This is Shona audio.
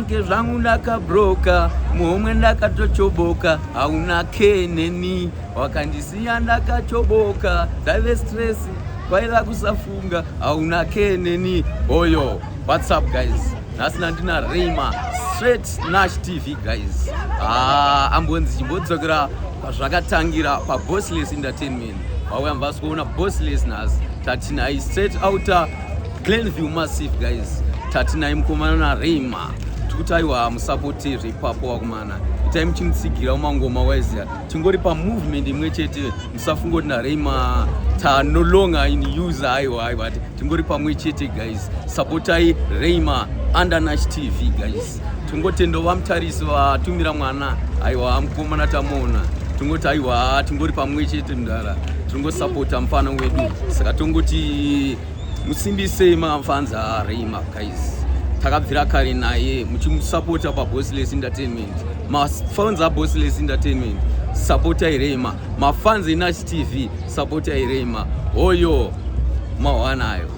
Ke zvangu ndakabroka muhomwe ndakatochoboka hauna keneni wakandisiya ndakachoboka dzaive stress kwaiva kusafunga hauna keneni hoyo. What's up guys, nhasi nandina Raymer straight Nash TV guys. Ah, ambonzi chimbodzokera pazvakatangira paBossless Entertainment. Vauya mvasi kuona Bossless nhasi tatinai straight outer Glenview Massive guys, tatinai mukomana naRaymer. Tikuti aiwa musapote zveipapo wakomana, itai muchimutsigira mumangoma waiziya tingori pamovement imwe chete. Musafunga kuti naRaymer ta no longer in use. Aiwa aiwa, tingori pamwe chete guys. Sapotai Raymer under Nash TV guys. Tingotenda vamutarisi vatumira mwana. Aiwa mukomana tamuona, tingoti aiwa tingori pamwe chete mudara, tingosapota mufana wedu. Saka tongoti musimbisei mafans aRaymer guys, takabvira kare naye muchimusapota paBossless Entertainment. Mafans aBossless Entertainment, sapotai Raymer. Mafans eNash TV, sapotai Raymer. Hoyo mahwanayo.